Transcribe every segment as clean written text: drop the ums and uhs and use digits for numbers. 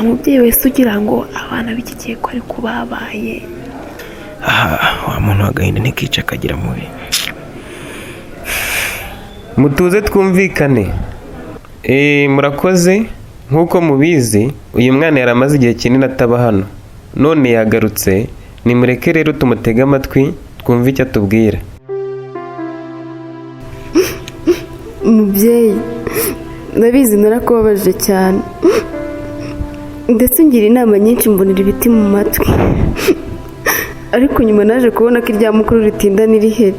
Wa mubyeyi wese ugira ngo abana b'iki gihe ko ariko babaye. Aha wa muntu w'agahinda ntikica akagira mubi. Mutuze twumvikane. Murakoze. Nk'uko mubizi, uyu mwana yari amaze igihe kinini ataba hano, none yagarutse. Nimureke rero tumutege amatwi, twumve icyo atubwira. Mubyeyi, ndabizi narakubabaje cyane, ndetse ngira inama nyinshi, mbonera ibiti mu matwi, ariko nyuma naje kubona ko irya mukuru ritinda n'irihere.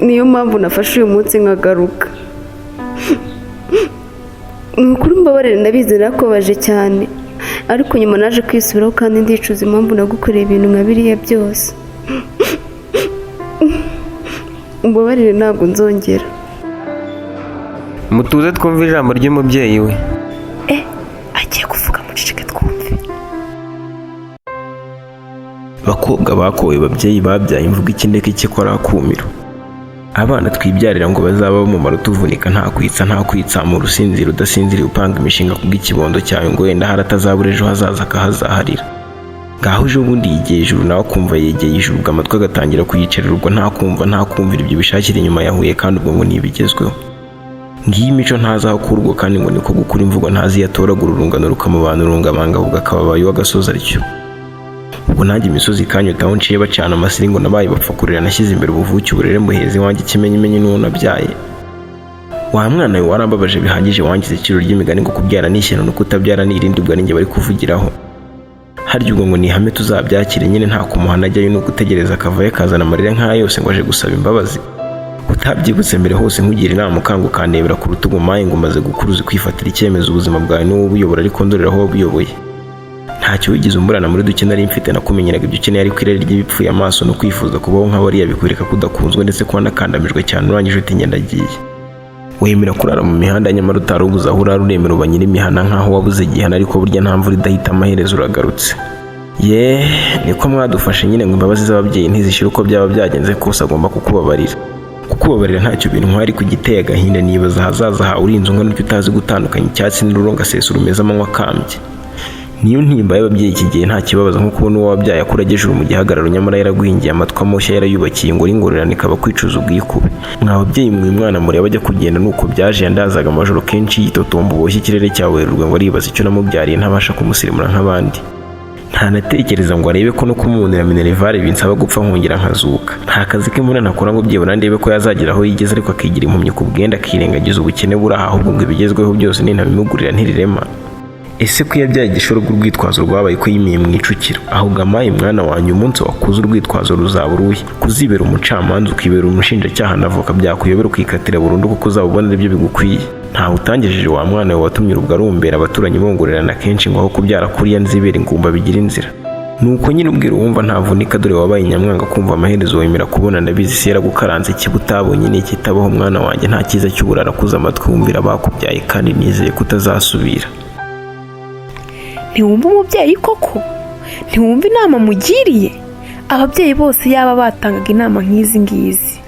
Niyo mpamvu nafashe uyu munsi nkagaruka. Ni ukuri mbabarire, ndabizi narakubabaje cyane, ariko nyuma naje kwisubiraho kandi ndicuza impamvu nagukoreye ibintu nka biriya byose. Mbabarire, ntabwo nzongera. Mutuze twumve ijambo ry'umubyeyi we. Agiye kuvuga, muceceke twumve. Bakobwa bakowe, babyeyi babyaye, imvugo ikindeka iki ko ari akumiro. Abana twibyarira ngo bazaba umumaro, tuvunika nta kwitsa nta kwitsamura, usinzira udasinziriye, upanga imishinga kubw'ikibondo cyawe ngo wenda hari atazabura ejo hazaza akahazaharira. Ngaho ejo bundi yegeye ijuru, nawe akumva yegeye ijuru, ubwo amatwi agatangira kuyicarira, ubwo nta kumva nta kumvira ibyo bishakira inyuma ya Huye, kandi ubwo ngo ni ibigezweho. Ngiyi imico ntazi aho akurwa, kandi ngo niko gukura. Imvugo ntazi iyo atoragura, urungano rukamubana urungabanga, ubwo akaba abaye uw'agasozi atyo. Ubwo nanjye imisozi ikanyota, aho nciye bacana amasiri ngo nabaye bapfa kurira. Nashyize imbere ubuvuke, uburere mbuheza iwanjye, ikimenyimenyi n'uwo nabyaye. Wa mwana we, warambabaje bihagije, wangize iciro ry'imigani ngo kubyara ni ishyano no kutabyara ni irindi. Ubwo ari njye bari kuvugiraho. Harya ubwo ngo ni ihame tuzabyakire nyine, nta kumuhana ajyayo, ni ugutegereza akavayo akazana amarira nk'aya yose ngo aje gusaba imbabazi. Utabyibutse mbere hose nkugira inama ukanga ukandebera ku rutugu maye, ngo umaze gukura uzi kwifatira icyemezo, ubuzima bwawe niwowe ubuyobora, ariko ndorera aho wabuyoboye. Ntacyo wigeze umburana muri duke nari mfite, nakumenyeraga ibyo ukeneye, ariko irari ry'ibipfuye amaso no kwifuza kubaho nk'abariya bikwereka ko udakunzwe, ndetse ko wanakandamijwe cyane. Urangije uti ngenda agiye, wemera kurara mu mihanda nyamara utari ubuze aho urara, uremera uba nyir'imihana nk'aho wabuze igihano, ariko burya nta mvura idahita, amaherezo uragarutse. Ye, niko mwadufashe nyine ngo imbabazi z'ababyeyi ntizishira, uko byaba byagenze kose agomba kukubabarira. Kukubabarira ntacyo bintwara, ariko igiteye agahinda nibaza ahazaza hawe urinze ungana utyo utazi gutandukanya icyatsi n'ururo, ngasesa urumeze amanywa akambye. Niyo ntimba y'ababyeyi iki gihe, nta kibabaza nko kubona uwo wabyaye akura agejuru mu gihagararo, nyamara yaraguhingiye amatwi amoshya, yarayubakiye ingoro, ingororano ikaba kwicuza ubwikube. Mwa babyeyi mwe, mwana mureba ajya kugenda nuko byaje, yandazaga amajoro kenshi yitotomba uboshye ikirere cya Werurwe ngo aribaza icyo namubyariye ntabasha kumusirimura nk'abandi. Ntanatekereza ngo arebe ko no kumubonera minerval binsaba gupfa nkongera nkazuka. Nta kazi ke mbona ntakora ngo byibura ndebe ko yazagera aho yigeze, ariko akigira impumyi ku bwenda, akirengagiza ubukene buri aha, ahubwo ngo ibigezweho byose nintabimugurira ntirirema. Ese ko yabyaye igishoro, urwitwazo rwabaye ko yimiye mu icukiro? Ahubwo amaye mwana wanjye, umunsi wakuze urwitwazo ruzaba uruhe? Kuzibera umucamanza, ukibera umushinjacyaha na avoka, byakuyobera ukikatira burundu, kuko uzaba ubona aribyo bigukwiye. Ntawe utangejeje wa mwana we, watumye urubwa rumbera, abaturanyi bongorerana kenshi ngo aho kubyara kuriya nzibera ingumba bigira inzira. Nuko nyine ubwira uwumva ntavunika. Dore wabaye nyamwanga kumva, amaherezo wemera kubona. Ndabizi isi yaragukaranze, ikiba utabonye ni ikitabaho. Mwana wanjye, nta cyiza cy'uburara, kuza amatwi wumvira abakubyaye, kandi nizeye ko utazasubira. Ntiwumva umubyeyi koko? Ntiwumva inama mugiriye? Ababyeyi bose yaba batangaga inama nk'izi ngizi.